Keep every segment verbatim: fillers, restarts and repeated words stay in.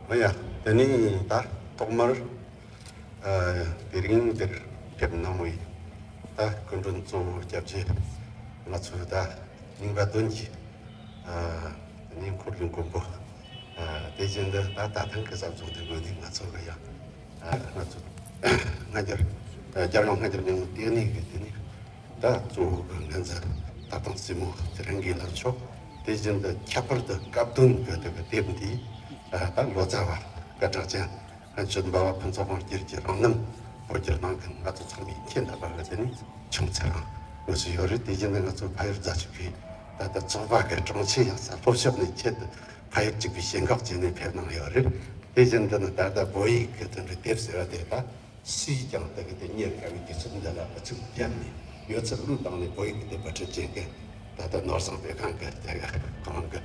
ཨོ་ཡ། དེ་ནས་ད་ཐོག་མར་ཨ་དེ་རིང་འདིར་ཕེབས་གནང་བའི་ད་སྐུ་མགྲོན་གཙོ་བོ་སྐྱབས་རྗེ་ང་ཚོའི་ད་གླིང་པ་དོན་གྱི་ཨ་དེ་ནས་འཁོར་ལོའི་མགོན་པོ། ཨ་དེ་བཞིན་དུ་ད་ད་ཐེངས་ཀྱི་ཟབ་སྦྱོང་དེ་དངོས་གནས་ང་ཚོ་གི་ཡང་ཨ་ང་ཚོ་སྔ་འགྱུར་ཨ་རྒྱལ་ཡོངས་སྔ་འགྱུར་ཉིན་མོ་ལྟེ་གནས་ཀྱི་དེ་ནས། ད་གཙོ་བོ་གི་ངན་ཚ་ད་དང་སྲིད་མོ་དེ་རང་གི་ལ་ཆོག་དེ་བཞིན་དུ་ཁྱད་པར་དུ་སྐབས་དོན་གི་དེ་གི་དེབ་འདི་ད་ལོ་ཙཱ་བ་སྐད་གྲགས་ཅན་ལྷན་སྐྱབས་འབའ་བ་ཕུན་ཚོགས་དབང་རྒྱལ་གྱི་རང་རྣམ་བོད་ཀྱི་ནང་གི་ང་ཚོ་ཚང་མས་མཁྱེན་ད་པ་གི་དེ་ནི་ཆུང་ཚེ་རང་དངོས་སུ་ཡོད་རེད། དེ་བཞིན་དུ་ང་ཚོ་ཕ་ཡུལ་རྫ་ཆུ་ཁའི་ད་ལྟ་ཚོགས་པ་གི་དྲུང་ཆེ་ཡང་ས་ལྷོ་ཕྱོགས་ནས་ཁྱེད་ཕ་ཡུལ་གཅིག་པའི་ཞེན་ཁོག་བྱས་ནས་ཕེབས་གནང་ཡོད་རེད། དེ་བཞིན་དུ་ནི་ད་ལྟ་བོད་ཡིག་གི་དེ་འདྲའི་དེབ་ཟེར་བ་དེ་ད། སུས་ཀྱང་དེ་གི་དེ་གཉེར་དཀའ་བའི་དུས་ཚོད་འདི་ལ་ཨུ་ཚུགས་བརྒྱབ་ནས་ཡོད་ཚད་བློས་བཏང་ནས་བོད་ཡིག་གི་དེ་པར་སྐྲུན་བྱེད་མཁན་ད་ལྟ་ནོར་བཟང་བོད་ཁང་གི་དེ་གི་ཁོང་གི་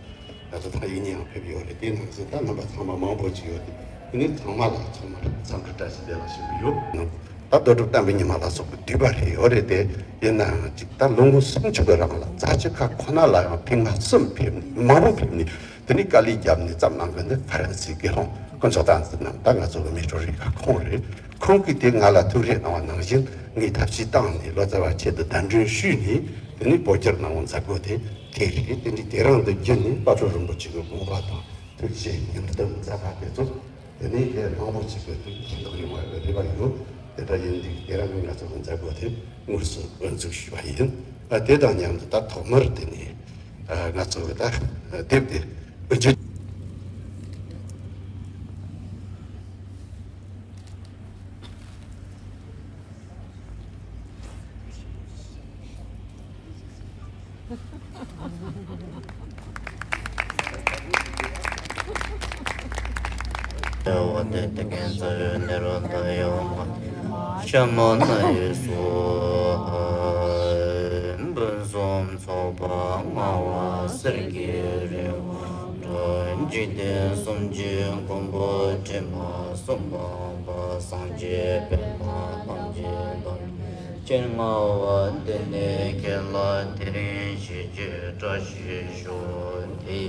ད་ལྟ་ད་ཡིན་ཡང་ཕེབས་ཡོད་རེད། དེ་ནང་བཞིན་ད་རྣམ་པ་ཚང་མ་མང་པོ་ཅིག་ཡོད་དེ་དེ་ནི་ཚང་མ་ལ་ཚང་མར་འཚམས་འདྲི་བཀྲ་ཤིས་བདེ་ལེགས་ཞུ་གི་ཡོད། ད་རྡོ་གྲུབ་བསྟན་པའི་ཉི་མ་ལ་སོགས་པའི་བསྡུས་པ་རེ་ཡོད་རེད་དེ། ཡིན་ནའང་ཅིག་ད་ལོ་ངོ་སུམ་ཅུ་གི་རིང་ལ་རྫ་ཆུ་ཁ་ཁོ་ན་ལ་ཡང་ཐེངས་མ་གསུམ་ཕེབས་ནས་མང་པོ་ཕེབས་ནས། དེ་ནས་དཀའ་ལས་བརྒྱབ་ནས་བརྩམས་གནང་མཁན་དེ་ཧྥ་རན་སིའི་དགེ་སློང་དཀོན་མཆོག་བསྟན་འཛིན་རྣམ་ད་ང་ཚོ་གི་མེ་ཏྲོ་རི་ཁ་ཁོང་རེད། ཁོང་གིས་དེ་ང་ལ་ཐུགས་རེ་གནང་བ་ནང་བཞིན་ངས་ཐབས་ཤེས་བཏང་ནས་ལོ་ཙཱ་བ་ཆེད་དུ་གདན་འདྲེན་ཞུས་ནས་དེ་ནས་བོད་སྒྱུར་གནང་བའི་མཛད་སྒོ་དེ་དེ་རེད། དེ་འདྲའི་དེ་རིང་འདི་བརྒྱུད་ནས་དཔལ་སྤྲུལ་རིན་པོ་ཆེ་གི་དགོངས་པ་དང་ཐུགས་རྗེ་ཉམས་ལྡན་མཛད་པ་དེ་ཚོ་དེ་ནས་དེ་མང་པོ་ཞིག་གི་ཐུགས་ཕན་ཐོགས་ཡོང་བའི་རེ་བ་ཡོད། དེ་འདྲ་ཡིན་དུས་དེ་རིང་གི་ང་ཚོ་གི་མཛད་སྒོ་དེ་དངོས་སུ་འགོ་འཛུགས་ཞུས་པ་ཡིན། ཨ་དེ་དང་མཉམ་དུ་ད་ཐོག་མར་དེ་ནས་ཨ་ང་ཚོ་གི་ད་དེབ་དེ་འགོ་འཛུགས། འཇིག་རྟེན་གསུམ་གྱི་མགོན་པོ་དྲི་མ་གསུམ་སྤངས་པ་སངས་རྒྱས་པདྨ་དམ་ཅན་དང་། སྤྱན་སྔ་བ་འདི་ནས་ཁྱེད་ལ་དེ་རིང་ཞལ་གྱིས་བཀྲ་ཤིས་ཤོག་དེ་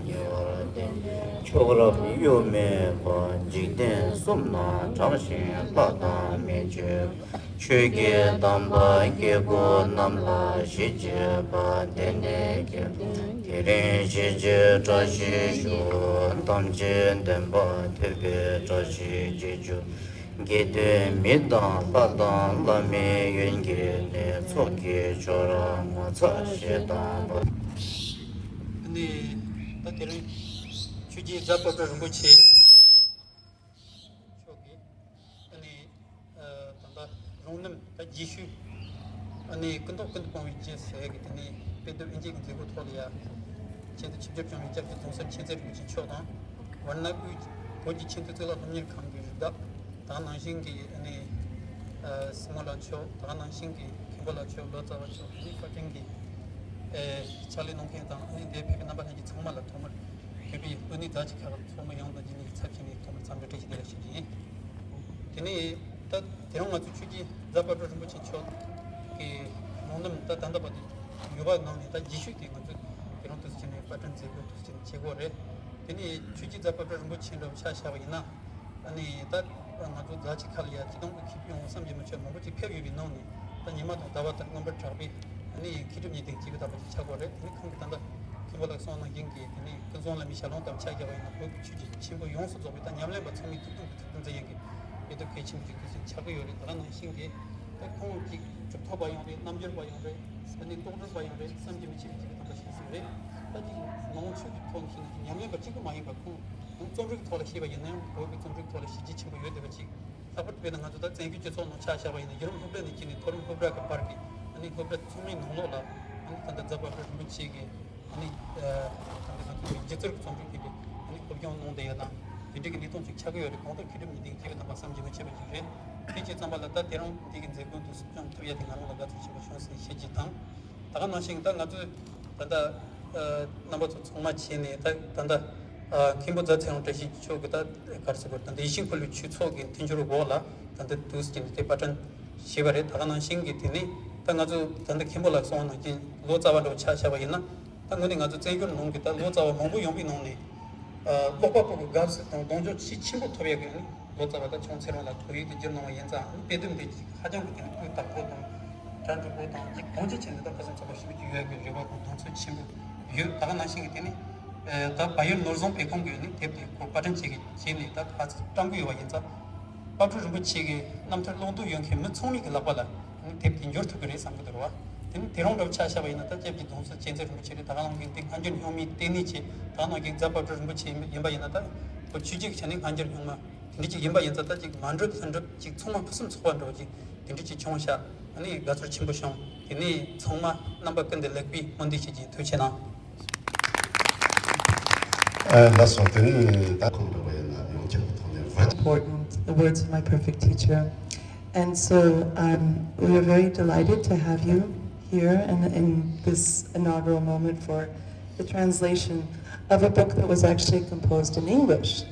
ཉེ་བར་བསྟན་མཆོག་རབ་གཡོ་མེད་པ། འཇིག་རྟེན་གསུམ་ན་གྲགས་ཤིང་ལྷ་དང་མི་མཆོད་ཆོས་ཀྱི་དམ་པ་སྐྱེ་དགུ་རྣམས་ལ་ཞལ་གྱིས་བཀྲ། དེ་ནས་ཁྱེད་དེ་རིང་ཞལ་གྱིས་བཀྲ་ཤིས་ཤོག་དམ་ཅན་བདེན་པ་ཐོས་པའི་བཀྲ་ཤིས་རྗེས་འཇུག་དགེ་འདུན་མི་དང་ལྷ་དང་བླ་མའི་ཡོན་གྱི་གནས། ཚོགས་ཀྱི་མཆོག་རབ་ངོ་མཚར་ཞེས་དང་པོ། ནས་ད་དེ་རིང་ཆོས་རྗེ་རྫ་དཔལ་སྤྲུལ་རིན་པོ་ཆེ་མཆོག་གིས་ནས་ད་ལྟ་རང་རྣམ་ད་རྗེས་ཤུལ་ནས་ཀུན་རྟོག་ཀུན་ཏུ་སྤོང་བའི་རྒྱུ་ཟེར་གི་དེ་ནས་དཔེ་དེབ་དབྱིན་ཇི་གི་མཛད་སྒོ་ཐོག་ལ་ཡ་ཆེད་དུ་ཆིབས་བསྒྱུར་བྱུང་བའི་སྐྱབས་རྗེ་རྫོང་སར་མཁྱེན་བརྩེ་རིན་པོ་ཆེ་མཆོག་དང་། ཝཱ་ར་ཎ་ཨུའི་བོད་ཀྱི་ཆེས་མཐོའི་གཙུག་ལག་སློབ་གཉེར་ཁང་གི་རིགས་བདག་དང་ནང་བཞིན་གྱི་ཨ་ནི་ཨ་སྲིང་མོ་ལགས་མཆོག་དང་ནང་བཞིན་གྱི་མཁན་པོ་ལགས་མཆོག་ལོ་ཙཱ་བ་མཆོག་ཨ་ནི་བཀའ་དྲིན་གྱི་ཨེ་ཕྱག་ལས་གནང་མཁན་དང་ཨ་ནི་འདིར་ཕེབས་པའི་རྣམ་པ་ལྷན་རྒྱས་ཚང་མ་ལ་ཐོག་མར་བོད་པའི་ལྷོ་ནུབ་རྫ་ཆུ་ཁ་ཚོགས་མི་ཡོངས་དང་རྗེས་ནས་ཚབ་བྱས་ནས་ཐོག་མར་འཚམས་འདྲི་བཀྲ་ཤིས་བདེ་ལེགས་ཞུ་རྒྱུ་ཡིན། དེ་ནས་ད་དེ་རིང་ང་ཚོ་ཆོས་རྗེ་རྫ་དཔལ་སྤྲུལ་རིན་པོ་ཆེ་མཆོག་གི་ལུང་རྣམ་ད་ད་ལྟ་བར་དུ་ཡོད་པ་ནང་ནས་ད་རྗེས་ཤུལ་དེ་ང་ཚོས་དེ་རིང་དུས་སུ་བྱས་ནས་པར་སྐྲུན་མཛད་སྒོ་དུས་སུ་བྱས་ནས་བྱེད་དགོས་རེད། དེ་ནས་ཆོས་རྗེ་རྫ་དཔལ་སྤྲུལ་རིན་པོ་ཆེ་འདྲ་བོ་ཆ་བཞག་པ་ཡིན་ན། ཨ་ནི་ད་ང་ཚོ་རྫ་ཆུ་ཁ་ལ་ཡ་སྤྱི་བཏང་གི་མཁས་པའི་ཡོང་བསམ་གྱིས་མི་ཁྱབ་མང་པོ་ཅིག་ཕེབས་ཡོད་པའི་ནང་ནས་ད་ཉི་མ་དང་ཟླ་བ་དང་མངོན་པར་གྲགས་པའི་ཨ་ནི་མཁས་གྲུབ་གཉིས་ལྡན་སྐྱེས་བུ་དམ་པ་ཅིག་ཆགས་དགོས་རེད། དེ་ནི་ཁོང་གིས་ད་ལྟ་མཁན་པོ་ལགས་གསུངས་ནང་བཞིན་གྱི་དེ་ནི་ཀུན་བཟང་བླ་མའི་ཞལ་ལུང་ལྟར་ཆ་བཞག་པ་ཡིན་ན་བོད་ཀྱི་ཆོས་ཀྱི་ཆེན་པོ་ཡོངས་སུ་རྫོགས་པའི་ད་ཉམས་ལེན་པ་ཚང་མའི་ཐུགས་དམ་གྱི་ཐུགས་དམ་མཛད་ཡག་གི་དེ་ལྟར་གལ་ཆེན་པོ་ཅིག་དུས་ཚོད་ཆགས་ཀྱི་ཡོད་རེད། ད་ག་ནང་བཞིན་གྱི་ད་ཁོང་གཅིག་གྲུབ་ཐོབ་པ་ཡང་རེད། རྣལ་འབྱོར་པ་ཡང་རེད། ད་ནི་རྟོགས་གྲུབ་པ་ཡང་རེད། བསམ་གྱིས་མི་ཁྱབ་པའི་ཅིག་གི་དམ་པ་ཞིག་ཟིན་རེད། ད་ཅིག་ནང་ཆོས་ཀྱི་ཐོག་ནས་བཤད་ན་ཅིག་ཉམས་ལེན་པ་གཅིག་པུ་མ་ཡིན་པར་ཁོང་ཁོང་རྩོམ་རིག་ཐོག་ལ་བཤད་པ་ཡིན་ན་ཡང་བོད་ཀྱི་རྩོམ་རིག་ཐོག་ལ་གཞི་རྒྱ་ཆེན་པོ་ཡོད་བསྡད་པ་ཅིག་ལྷག་པར་དུ་བྱས་ན་ང་ཚོ་ད་བཙན་བྱོལ་སྤྱི་ཚོགས་ནང་ཆ་བཞག་པ་ཡིན་ན་བརྒྱུད་རིམ་སློབ་གྲྭ་ནས་བརྒྱུད་ནས་མཐོ་རིམ་སློབ་གྲྭ་གི་བར་གྱི་ཨ་ནི་སློབ་གྲྭ་ཚང་མའི་ནང་ལོགས་ལ་ཨ་ནི་ད་ལྟ་རྫ་དཔལ་སྤྲུལ་རིན་པོ་ཆེ་གི་ཨ་ནི་ད་ལྟ་ང་ཚོ་སྒྱུ་རྩལ་གྱི་རྩོམ་རིག་དེ་གི་ཨ་ནི་སློབ་སྦྱོང་གནང་བསྡད་ཡོད་དང་དེ་འདྲ་གི་གནས་སྟངས་ཅིག་ཆགས་ཀྱི་ཡོད་རེད། གང་ལྟར་མཁས་གྲུབ་གཉིས་ལྡན་མཁས་པའི་རྣམ་པ་བསམ་གྱིས་མི་ཁྱབ་པ་ཅིག་རེད། དེ་བྱས་ཙམ་པ་ལ་ད་དེ་རིང་འདི་གི་མཛད་སྒོ་འདི་སྲུང་སྐྱོང་ཐུབ་ཡ་དེ་ང་རང་ལ་དགའ་ཚོར་ཆེན་པོ་བྱུང་ཟིན་ ད་ག་ནང་བཞིན་ད་ང་ཚོས་ད་ལྟ་ཨ་རྣམ་པ་ཚོ་ཚང་མ་བྱས་ནས་ད་ད་ལྟ་ཨ་མཁན་པོ་རྫ་ཚེ་རིང་བཀྲ་ཤིས་མཆོག་གི་ད་ག་རེ་ཟེར་དགོས་རེད། ད་ལྟ་ཡིད་བཞིན་འཁོར་ལོའི་ཆོས་ཚོགས་ཀྱི་མཐུན་འགྱུར་འོག་ལ་ད་ལྟ་འདུག་སེ་བྱས་ནས་དེ་པར་སྐྲུན་བྱས་པ་རེད། ད་ག་ནང་བཞིན་གྱི་དེ་ནས་ད་ང་ཚོ་ད་ལྟ་མཁན་པོ་ལགས་གསུངས་པ་ནང་བཞིན་ལོ་ཙཱ་བ་འདྲ་བོ་ཆ་བཞག་པ་ཡིན་ན། ད་དངོས་གནས་ང་ཚོ་བཙན་བྱོལ་ནང་གི་ད་ལོ་ཙཱ་བ་མང་པོ་ཡོང་པའི་ནང་ནས། ཨ་ཀློག་པ་པོ་གི་དགའ་བསུ་དང་གདེང་འཇོག་ཆེས་ཆེན་པོ་ཐོབ་ཡག་གི་ནི་ལོ་ཙཱ་བ་ད་ཆུང་ཚེ་རིང་ལགས་བོད་ཡིག་དེ་བསྒྱུར་གནང་བ་ཡིན་ཙང་། དཔེ་དེབ་འདི་ཧ་ཅང་གི་དེ་ནི་སྤུས་དག་པོ་དང་གྲ་འགྲིག་པོ་དང་ཅིག་གང་ཅི་བྱས་ནས་ད་ཁ་སང་ཚོགས་པ་ཞུ་རྒྱུ་ཡོད་ཡག་གི་རེ་བ་དང་གདེང་ཚོད་ཆེན་པོ་ཡོད། ད་ག་ནང་བཞིན་གྱི་དེ་ནི་ཨ་ད་བལ་ཡུལ་ནོར་བཟང་དཔེ་ཁང་གི་ནི་དེབ་དེ་ཁོ་པར་སྐྲུན་བྱེད་ཀྱི་བྱས་ནས་ད་ཕར་ཚུར་བཀྲམ་གི་ཡོད་པ་ཡིན་ཙང་། དཔལ་སྤྲུལ་རིན་པོ་ཆེ་གི་རྣམ་ཐར་ཀློག་འདོད་ཡོད་མཁན་མི་ཚང་མའི་གི་ལག་པ་ལ་དེབ་དེ་འབྱོར་ཐུབ་ཀྱི་རེད་བསམ་གྱི་འདུག་ར། དེ་ནི་དེ་རིང་འདྲ་བོ་ཆ་བཞག་པ་ཡིན་ན་ད་སྐྱབས་ཀྱི་གདུང་སྲས་མཁྱེན་བརྩེ་རིན་པོ་ཆེ་གིས་ད་ག་ནང་བཞིན་དེ་སྔ་འགྱུར་རྙིང་མའི་ལྟེ་གནས་བྱས། ད་ག་ནང་བཞིན་རྫ་དཔལ་སྤྲུལ་རིན་པོ་ཆེ་ཡིན་པ་ཡིན་ན་ད་ཁོ་ཆོས་བརྒྱུད་ཀྱི་ཆ་ནས་སྔ་འགྱུར་རྙིང་མ་དེ་འདྲ་ཅིག་ཡིན་པ་ཡིན་ཙང་། ད་ཅིག་མ་འགྲུབ་ལྷུན་གྲུབ་ཅིག་ཚང་མ་ཕུན་སུམ་ཚོགས་པ་འདྲ་བོ་ཅིག་དེ་འདྲ་ཅིག་བྱུང་ཤག་ཨ་ནི་དགའ་ཚོར་ཆེན་པོ་བྱུང་། དེ་ནས་ཚང་མ་རྣམ་པ་ཀུན་ཏུ་ལེགས་པའི་སྨོན་འདུན་ཞུ་རྒྱུ་ཡིན། ཐུགས་རྗེ་ཆེ་གནང་། ཨ་ལགས་སོ། དེ་ནས་ད་ཁོང་འདྲ་བ་ཡིན་ན་ཡོང་ཁྱབ་ཐོག་ནས་བ། Important, the words of my perfect teacher. And so um, we are very delighted to have you here and in this inaugural moment for the translation of a book that was actually composed in English.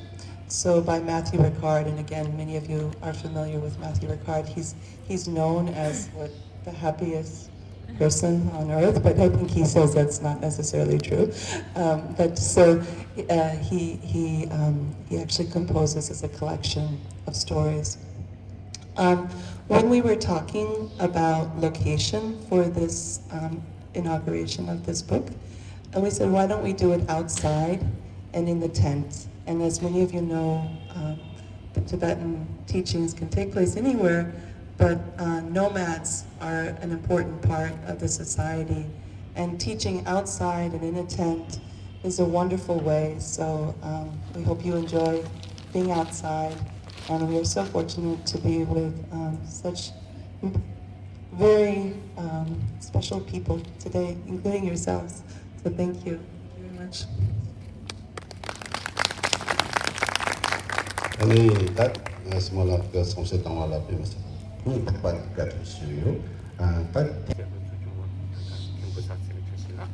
So by Matthew Ricard, and again, many of you are familiar with Matthew Ricard. He's he's known as what the happiest person on earth, but I think he says that's not necessarily true. Um, but so uh, he he um, he actually composes as a collection of stories. Um, when we were talking about location for this um, inauguration of this book, and we said, why don't we do it outside and in the tent? And as many of you know, um, the Tibetan teachings can take place anywhere, but uh, nomads are an important part of the society, and teaching outside and in a tent is a wonderful way. So um, we hope you enjoy being outside, and we are so fortunate to be with um, such very um, special people today, including yourselves. So thank you very much. ཨ་ནི་ད་སི་མོ་ལགས་ཀྱི་གསུང་བཤད་གཏོང་བ་ལ་དཔེ་མི་སྲིད་སྙིང་ཐག་པ་ནས་དགའ་སྤྲོ་ཞུ་ཡོད། ཨ་ད་དེ་རྒྱལ་པོ་ཚོ་སྐྱོང་བ་མཁན་པོ་ས་ཚེ་རིང་བཀྲ་ཤིས་ལགས།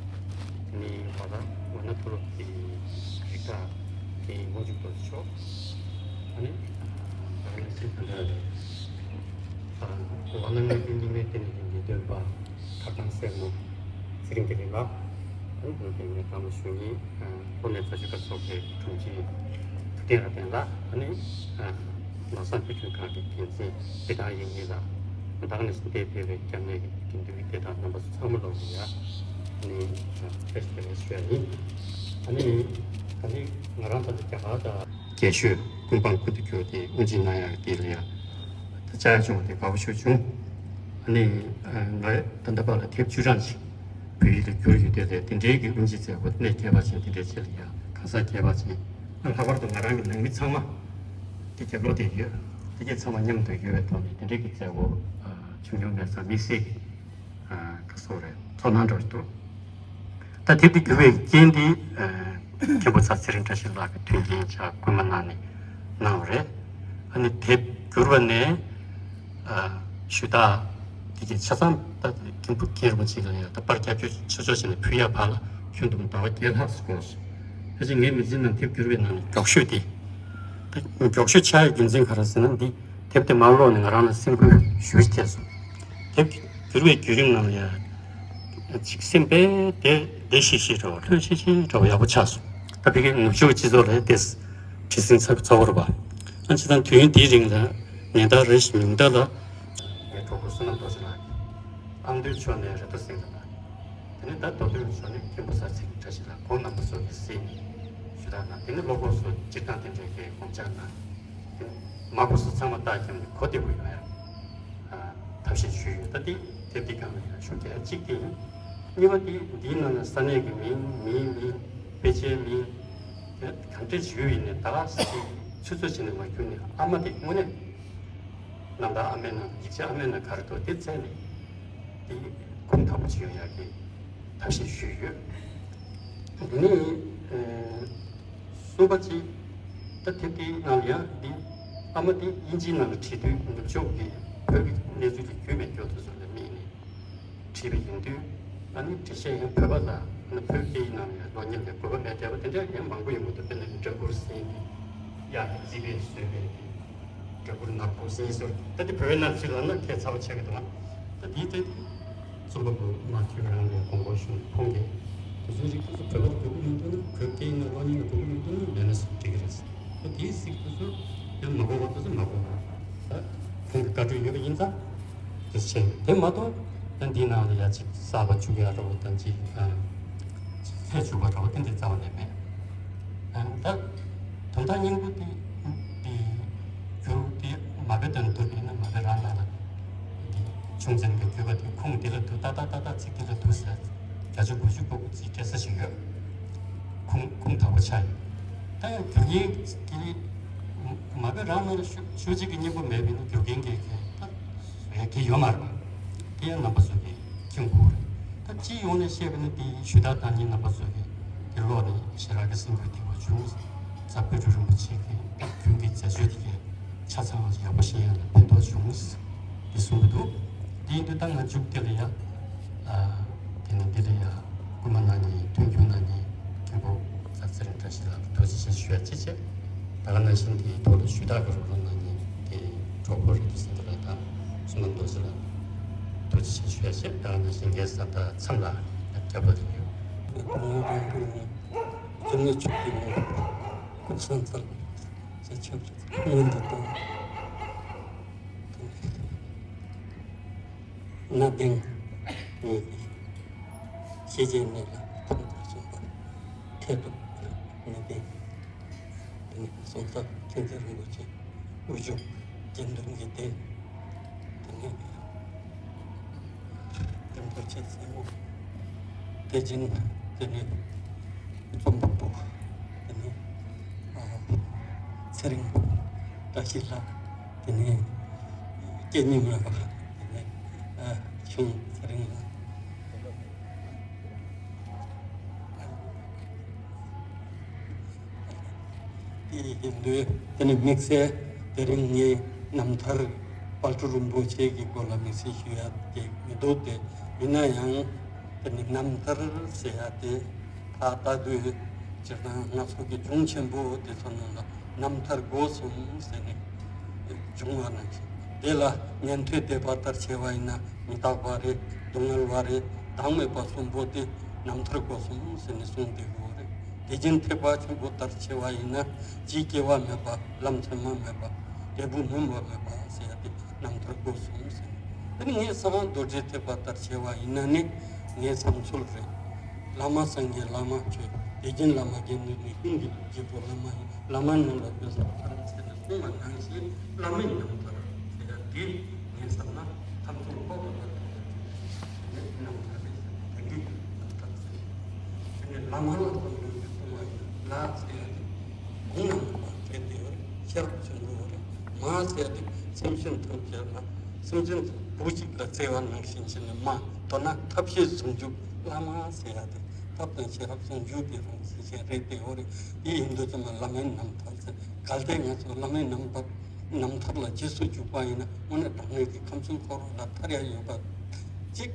དེ་ནས་ཝ་ད་ཝ་ན་ཐོ་རོ་གི་རིག་ག་དེ་དབང་ཕྱུག་རྡོ་རྗེ་མཆོག་ཨ་ནི་ད་ནི་སི་ཁ་འདྲ་རེད། ཝ་ན་ངེས་དོན་རྙིང་མའི་ལྟེ་གནས་ཀྱི་ངེས་དོན་པ་ཐར་ཐང་སྲས་མོ་ཚེ་རིང་དེ་རིང་ལགས། ཨ་ནི་དེ་ནས་བཀྲ་མ་ཞུ་ཡིན། ལྷོ་ནས་རྫ་ཆུ་ཁ་སོགས་ཀྱི་དྲུང་ཆེ་ཐུབ་བསྟན་རབ་བརྟན་ལགས། ཨ་ནི་ནགས་བཟང་བོད་ཁྱིམ་ཁང་གི་འགན་འཛིན་བདེ་ཐང་དབྱིག་གཉེན་ལགས། ད་ག་ནས་འདིར་ཕེབས་པའི་སྐྱབས་གནས་ཀྱི་དགེ་འདུན་སྡེ་དང་རྣམ་པ་ཚོ་ཚང་མ་ལོག་གི་ཡ། ཨ་ནི་བཀྲ་ཤིས་བདེ་ལེགས་ཞུ་ཡ་ཡིན། ཨ་ནི་ད་ནི་ང་རང་ད་ལྟ་རྒྱ་གར་དང་རྒྱལ་ཤོད་ཀུན་སྤངས་ཀུན་ཏུ་གྱུར་ཏེ་དབུ་འབྱེད་གནང་ཡག་དེ་ལ་ཡ། ད་བཅར་བྱུང་བ་དེ་དགའ་པོ་ཤོར་བྱུང་། ཨ་ནི་ང་ད་ལྟ་བར་ལ་དེབ་བཅུ་གྲངས་ཤིག་བོད་ཡིག་ལ་བསྒྱུར་ཡོད། དེ་ལས་དེ་འདྲའི་གི་དབུ་འབྱེད་མཛད་སྒོ་གནད་ཁྱད་པར་ཅན་དེ་འདྲའི་ཆེད་ལ་ཡང་གང་ཟག་ཁྱད་པར་ཅན། ལྷག་པར་དུ་ང་རང་གི་ནང་མི་ཚང་མ་དེ་རྒྱབ་ལོགས་དེ་ཡོད། དེ་གས་ཚང་མ་མཉམ་དུ་ཡོད་པའི་ཐོག་ནས་དེ་འདྲའི་གི་མཛད་སྒོ་བྱུང་མྱོང་མེད་ཙང་དམིགས་བསལ་གྱི་ཁ་སོ་རེད། ཚོར་སྣང་འདྲ་བོ་ཞིག་འདུག་ད་དེབ་དེ་བསྒྱུར་བའི་རྐྱེན་དེ་མཁན་པོ་ཚེ་རིང་བཀྲ་ཤིས་ལགས་ཀྱིས་མཐུན་རྐྱེན་ཅིག་སྐུལ་མ་གནང་ནས་གནང་བ་རེད། ཨ་ནི་དེབ་བསྒྱུར་བ་ནས་ཞུ་དག་དེ་གའི་ཆ་ཚང་ད་མཁན་པོ་མཁན་རིན་པོ་ཆེ་ལ་ཡང་ད་པར་རྒྱབ་སྐྱོར་ཆོག་ཆོག་བྱས་ནས་ཕུལ་ཡག་བར་ལ་ཁྱོན་བསྡོམས་ཟླ་བ་བརྒྱད་ལྷག་ཙམ་འགོར་སོང་། ཕལ་ཆེར་ངའི་མི་ཚེའི་ནང་དེབ་བསྒྱུར་བའི་ནང་ནས་མགྱོགས་ཤོས་དེ། ད་མགྱོགས་ཤོས་ཆགས་ཡག་རྒྱུ་མཚན་ག་རེ་ཟེར་ན་འདི། དེབ་དེ་མ་ཀློག་ནས་ང་རང་ལ་སེམས་འགུལ་ཞེ་པོ་ཅིག་ཐེབས་སོང་། དེབ་བསྒྱུར་བའི་བརྒྱུད་རིམ་ནང་ལ་ཡང་ཅིག་སེམས་པས་བདེ་བདེ་ཤིག་ཤིག་འདྲ་བོ་ལྷོད་ཤིག་ཤིག་འདྲ་བོ་ཡག་པོ་ཆགས་སོང་། ད་ཕ་གིའི་ནུབ་ཕྱོགས་སྤྱི་ཚོགས་ལ་དེ་བྲེལ་ཟིང་ཚ་ཚ་བོ་རེད་པ། ཨ་ནི་བྱས་ཙང་དུས་ཡུན་འདིའི་རིང་ལ་ཉེན་བརྡ་རེ་ཞིག་ཉུང་མཐའ་ལ། ངའི་གྲོགས་པོ་བསོད་ནམས་རྡོ་རྗེ་ལགས་ཀྱིས་ཨ་མདོའི་ཕྱོགས་ནས་རེ་ལྟོ་སེང་གེ་ལགས། དེ་ནས་ད་མདོ་སྟོད་ཕྱོགས་ནས་མཁན་པོ་ས་ཚེ་རིང་བཀྲ་ཤིས་ལགས། ཁོང་རྣམ་པ་ཚོ་གིས་གཟིགས་ནས་ཞུ་དག་གནང་། དེ་ནས་ཀློག་ཕོགས་སུ་སྤྱིར་བཏང་དེ་འདྲའི་གི་དགོངས་འཆར་གནང་། དེ་ནས་མ་གོ་ས་ཚང་མ་བརྟག་བརྒྱབ་ནས་གོ་བདེ་པོ་ཡོང་ཡ་ཐབས་ཤེས་ཞུས་ཡོད། ད་འདི་དེབ་འདི་སྒང་ལ་ཡང་ཞུ་གལ་གཅིག་དེ་ཡིན། གཉིས་པ་དེ་འདིའི་ནང་ན་ས་གནས་ཀྱི་མིང་། མིའི་མིང་། དཔེ་ཆའི་མིང་། དེ་གང་འདྲ་ཞིག་ཡོད་ཡིན་ནའི་ད་ག་ཟེ་ཚུད་ཚུད་བྱས་ནས་མ་བསྒྱུར་ནས་ཨ་མ་དེ་དངོས་གནས་རྣམ་ཐར་ཨ་མའི་ནང་། ཡིག་ཆ་ཨ་མའི་ནང་ག་རེ་འདུག་དེ་བཙལ་ནས་དེ་གོ་ཐུབ་པ་ཅིག་ཡོང་ཡག་གི་ཐབས་ཤེས་ཞུས་ཡོད། དེ་ནས་ཨ་གསུམ་པ་ཅིག་ད་དེབ་དེའི་ནང་ལ་ཡང་འདི་ཨ་མ་དེ་དབྱིན་ཇིའི་ནང་ལ་བྲིས་དུས་ནུབ་ཕྱོགས་ཀྱི་བོད་ཀྱི་གནས་ཚུལ་དེ་རྒྱུས་མེད་སྐྱོ་དུ་བཟོ་ལ་དམིགས་ནས་བྲིས་པ་ཡིན་དུས། ད་ནི་འགྲེལ་བཤད་ཡང་བོད་པ་ལ་ནི་བོད་སྐད་ཡིག་ནང་ནས་ལོ་ཉེར་ལས་བོད་པ་མེད་བསྡད་པ་དེ་འདྲ་ཡང་མང་པོ་ཡོང་གི་འདུག་དཔེར་ན་སྦྲ་གུར་སེང་གེ་གཡག་གི་རྩིས་པས་བཟོས་པའི་སྦྲ་གུར་ནག་པོ་སེང་ཟེར། ད་འདི་བོད་པའི་གནས་ཚུལ་ལབ་ན་ཁྱད་མཚར་པོ་ཆགས་ཀྱི་འདུག་ད་འདིའི་སྟེང་རྩོམ་པ་པོ་མ་ཐུབ་རང་ལས་དགོངས་པ་ཞུ་ཁོང་གིས་དེ་ཚོའི་རིགས་དེ་ཚོ་བོད་པ་ལ་དགོས་ཀྱི་མི་འདུག་ན། བོད་སྐད་ཡིག་ནང་ལོ་ཉེར་ལས་དགོས་ཀྱི་མི་འདུག་ན་མེད་ན་འགྲིག་གི་རེད། ད་དེའི་ཚིག་དེ་ཚོ་ཡང་མ་གོ་བ་དེ་ཚོ་མ་གོ་བ། ད་ཁོང་གི་བཀའ་འཁྲོལ་ཡོད་པ་ཡིན་ཙང་། དེ་བྱས། དེ་མ་གཏོགས་ཡང་འདིའི་ནང་ལ་ཡ་གཅིག་གསར་པ་བཅུག་ཡ་འདྲ་བོ་དང་གཅིག་ཨ། ཚད་བཅུག་པ་འདྲ་བོ་དེ་འདྲ་རྩ་བ་ནས་མེད། ཨ། ད་དོན་དག་སྙིང་པོ་དེ་དེ་བསྒྱུར་དེ་མ་དཔེ་དོན་བསྡུར་བས་ན་མ་དཔེ་རང་ནང་ལ་དེ་ཆུང་ཙེ་གི་བརྒྱུད་པ་དེ་ཁུངས་དེ་ལ་འདུག་ཏག་ཏག་ཏག་ཏག་ཚིག་དེ་ལ་འདུག་ཟེར་བརྒྱ་ཆ་དགུ་བཅུ་གོ་དགུ་ཚིག་འགྲེལ་ས་ཞིག་ཡོད། ཁུངས་ཁུངས་དག་པོ་ཆགས་ཡོད། ད་ཡང་བསྒྱུར་མཁན་གྱི་མ་དཔེ་རང་ནང་ལ་ཤོད་ཤོད་ཅིག་གི་སྙིང་པོ་མེད་པས་ན་བསྒྱུར་མཁན་གྱི་གི་ད་བས་གི་ཡོད་མ་རེད། དེ་ཡང་རྣམ་པ་ཚོ་གིས་མཁྱེན་དགོས་རེད། ད་སྤྱི་ཡོངས་ནས་བཤད་པ་ན་དེ་ཞུ་དག་བཏང་མཁན་རྣམ་པ་ཚོ་གིས་དེ་ཀློག་ནས་ཞེ་དྲག་གི་སེམས་འགུལ་ཐེབས་པ་བྱུང་། རྩ་བའི་དཔལ་སྤྲུལ་རིན་པོ་ཆེ་གི་རྒྱུན་གྱི་མཛད་སྤྱོད་དེ་གས་ཆ་ཚང་ཡག་པོ་ཤེས་ཡ་ལ་ཕན་ཐོགས་བྱུང་། དེ་གསུང་གི་འདུག་དེ་ཡིན་དུས་ད་ང་མཇུག་དེ་ལ་ཡ། ཨ། དེ་ནས་འདི་ལ་ཡ་སྐུལ་མ་གནང་མཁན་མཐུན་འགྱུར་གནང་མཁན་མཁན་པོ་ཚེ་རིང་བཀྲ་ཤིས་ལགས་ལ་ཐུགས་རྗེ་ཆེ་ཞུ་ཡ་གཅིག་བྱས། ད་ག་ནང་བཞིན་དེའི་ཐོག་ལ་ཞུ་དག་གི་རོགས་རམ་གནང་མཁན་དེ་གྲོགས་པོ་རེད་འདུག་ཟེར་འདི་ལ་དང་བསོད་ནམས་རྡོ་རྗེ་ལགས་ཐུགས་རྗེ་ཆེ་ཞུ་ཡ་བྱས། ད་ག་ནང་བཞིན་ངའི་གཟའ་ཟླ་མཚམས་ལ་རྒྱབ་ལ་ཡོད། ཀུན་སློང་རིང་པོའི་ངང་། རྩོམ་ཡིག་ཆུ་དེ་ངང་། ཀུན་བཟང་ཚར། ཞེས་ཆབ་སྲིད་སྔོན་དུ་བཏང་། གནའ་དེང་ངེད་ཀྱི་ཤེས་བྱའི་གནས་ལ་ཐོག་མར་སོང་བ་ཐད་གཏུགས་གནད་དོན། དེ་ནས་གསུང་ཐོག་མཁྱེན་བརྩེ་རིན་པོ་ཆེ་དབུ་བཞུགས་དགེ་འདུན་གྱི་སྡེ། དེ་ནས་རིན་པོ་ཆེ་སྲས་མོ་བདེ་ཆེན། དེ་ནས་རྩོམ་པ་པོ། དེ་ནས་ཨ། ཚེ་རིང་བཀྲ་ཤིས་ལགས། དེ་ནས་སྐྱེ་ཉིན་མོ་བ། དེ་ནས་ཨ། ཆུང་ཚེ་རིང་ལགས། དེ་ཡིན་དུས་དེ་ནི་དམིགས་བསལ་དེ་རིང་ངས་རྣམ་ཐར་དཔལ་སྤྲུལ་རིན་པོ་ཆེ་གི་སྐོར་ལ་དམིགས་བསལ་ཞུ་ཡ་དེ་མི་འདུག་སྟེ། ཡིན་ན་ཡང་དེ་ནི་རྣམ་ཐར་ཟེར་ཡ་དེ་ད་ལྟ་དུས་སྤྱིར་བཏང་ང་ཚོ་གི་གཞུང་ཆེན་པོ་དེ་ཚོ་ནང་ལ་རྣམ་ཐར་སྒོ་གསུམ་ཟེར་ནས་བྱུང་བ་ནང་བཞིན་དེ་ལ་ཉན་ཐོས་སྡེ་པ་ལྟར་བྱས་པ་ཡིན་ན། མི་རྟག་པ་རེད། སྡུག་བསྔལ་བ་རེད། བདག་མེད་པ་གསུམ་པོ་དེ་རྣམ་ཐར་སྒོ་གསུམ་ཟེར་ནས་གསུངས་བསྡད་ཡོད་རེད། དེ་བཞིན་ཐེག་པ་ཆེན་པོ་ལྟར་བྱས་པ་ཡིན་ན། ཇི་སྐྱེ་བ་མེད་པ། ལམ་མཚན་མ་མེད་པ། འབྲས་བུ་སྨིན་པ་མེད་པ་ཟེར་ཡ་དེ་རྣམ་ཐར་སྒོ་གསུམ་ཟེར། དེ་ནི་ངས་གསང་སྔགས་རྡོ་རྗེ་ཐེག་པ་ལྟར་བྱས་པ་ཡིན་ན་ནི། ངའི་བསམ་ཚུལ་རེད། བླ་མ་སངས་རྒྱས་བླ་མ་ཆོས། དེ་བཞིན་བླ་མ་དགེ་འདུན་ནི་ཀུན་གྱི་སྐྱེས་བུ་བླ་མ་ཡིན། བླ་མ་རྣམས་ལ་ཕན་སེམས་ཐར་ཟེར་ནས་གསུངས་པ་ནང་བཞིན་བླ་མའི་རྣམ་ཐར་ཟེར་ཡ་འདི་ངས་བསམ་ན་ཐམས་ཅད་ལྐོག་ཏུ་ལ་ཐུག་པ་ཅིག་ནི་རྣམ་ཐར་རེད་ཟེར། དེ་འདྲའི་རྣམ་ཐར་ཟེར། དེ་ནས་བླ་མ་ལ་གསུངས་པའི་གསུང་བ་ཡིན་ལ་ཟེར་ཡ་འདི་གུང་ན་མ་པ་གལ་ཏེ་ཡོད་ཤེས་རབ་ཆེན་པོ་རེད། མ་ཟེར་ཡ་འདི་སེམས་ཅན་ཐམས་ཅད་ལ་སེམས་ཅན་བུ་གཅིག་ལ་བརྩེ་བ་ནང་བཞིན་བྱས་ནས་མ། མདོར་ན་ཐབས་ཤེས་ཟུང་འཇུག་བླ་མ་ཟེར་ཡ་དེ་ཐབས་དང་ཤེས་རབ་ཟུང་འཇུག་གི་རང་བཞིན་ཅན་རེད་དེ་ཡོད་རེད། དེ་ཡིན་དུས་ཙམ་ལ་བླ་མའི་རྣམ་ཐར་ཟེར། གལ་ཏེ་ང་ཚོ་བླ་མའི་རྣམ་པར་རྣམ་ཐར་ལ་རྗེས་སུ་འཇུག་པ་ཡིན་ན་དངོས་གནས་དྲང་གནས་ཀྱི་ཁམས་གསུམ་འཁོར་བ་ལ་ཐར་ཡ་ཡོད་པ་གཅིག་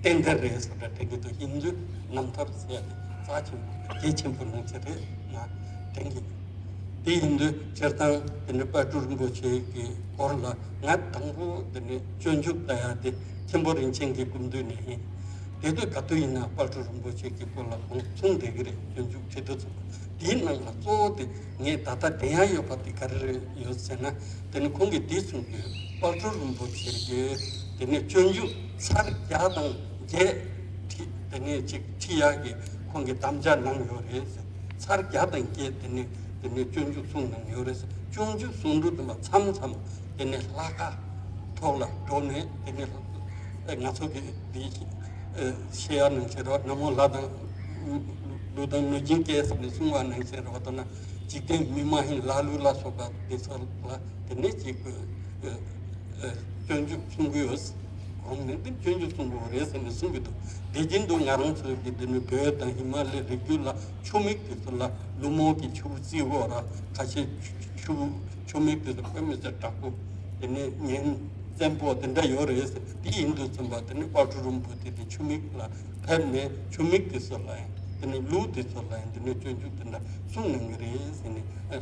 ཏན་ཏན་རེད་ཟེར་བ་དྲན་གྱི་འདུག་ཡིན་དུས་རྣམ་ཐར་ཟེར་ཡ་དེ་རྩ་ཆེན་པོ་གལ་ཆེན་པོ་ནང་ཆེ་རེད་ང་དྲན་གྱི་འདུག་དེ་ཡིན་དུས་སྤྱིར་བཏང་དེ་ནི་དཔལ་སྤྲུལ་རིན་པོ་ཆེ་གི་སྐོར་ལ་ང་དང་པོ་དེ་ནི་སྤྱོད་འཇུག་ལྟ་ཡ་དེ་མཁན་པོ་རིན་ཆེན་གྱི་སྐུ་མདུན་ནས་ཡིན། དེ་དུས་ག་དུས་ཡིན་ན་དཔལ་སྤྲུལ་རིན་པོ་ཆེ་གི་སྐོར་ལ་ཁོང་གསུངས་བསྡད་ཀྱི་རེད། སྤྱོད་འཇུག་ཁྲིད་དུ་ཚུགས་པ་དེའི་ནང་ལ་གཙོ་བོ་དེ་ངས་ད་ལྟ་བདེན་ཡ་ཡོད་པ་དེ་ག་རེ་རེད་ཡོད་ཟེར་ན། དེ་ནི་ཁོང་གིས་དེ་གསུངས་ཡོད། དཔལ་སྤྲུལ་རིན་པོ་ཆེ་གིས་དེ་ནི་སྤྱོད་འཇུག་ཚར་བརྒྱ་དང་བརྒྱད་ཁྲིད་དེ་ནི་ཅིག་ཁྲིད་ཡག་གི་ཁོང་གིས་དམ་བཅའ་གནང་ཡོད་རེད་ཟེར། ཚར་བརྒྱ་དང་བརྒྱད་དེ་ནི་དེ་ནི་སྤྱོད་འཇུག་གསུངས་གནང་ཡོད་རེད་ཟེར། སྤྱོད་འཇུག་གསུང་དུས་དེ་མ་མཚམས་མཚམས་དེ་ནི་ལྷ་ཁང་ཐོག་ལ་འགྲོ་ནས་དེ་ནི་ང་ཚོ་གི་འདི་ཤེས་ཡ་ནང་བཞིན་རོ། ན་མོ་ལྷ་དང་ཀླུ་དང་གནོད་སྦྱིན་སྐྱེས་ཟེར་ནས་གསུང་བ་ནང་བཞིན་རོ། ད་ན་འཇིག་རྟེན་མི་མ་ཡིན་ལྷ་ཀླུ་ལ་སོགས་པ་དེ་ཚོ་ལ་དེ་ནས་ཅིག་སྤྱོད་འཇུག་གསུང་གི་ཡོད། གོང་ནས་དེ་སྤྱོད་འཇུག་གསུང་གི་ཡོད་རེད་ཟེར་ནས་གསུང་གི་འདུག་དེ་བཞིན་དུ་ང་རང་ཚོའི་གི་དེ་ནི་བོད་དང་ཧི་མ་ལའི་རི་རྒྱུད་ལ་ཆུ་མིག་དེ་ཚོ་ལ་ཀླུ་མོ་གི་ཆུ་བོ་རྩི་བོ་ར་ཁ་ཤས་ཆུ་ཆུ་མིག་དེ་ཚོ་དཔེ་མི་སྲིད་དྲག་པོ་དེ་ནས་ཉན། བཙན་པོ་དེ་འདྲ་ཡོད་རེད་ཟེར། དེ་ཡིན་དུས་ཙམ་པ་དེ་ནི་དཔལ་སྤྲུལ་རིན་པོ་ཆེ་དེ་ཆུ་མིག་ལ་ཕེབས་ནས་ཆུ་མིག་དེ་ཚོ་ལ་ཡང་དེ་ནི་ལུགས་དེ་ཚོ་ལ་ཡང་དེ་ནི་སྤྱོད་འཇུག་དེ་འདྲ་གསུངས་གནང་གི་རེད་ཟེར་ནས་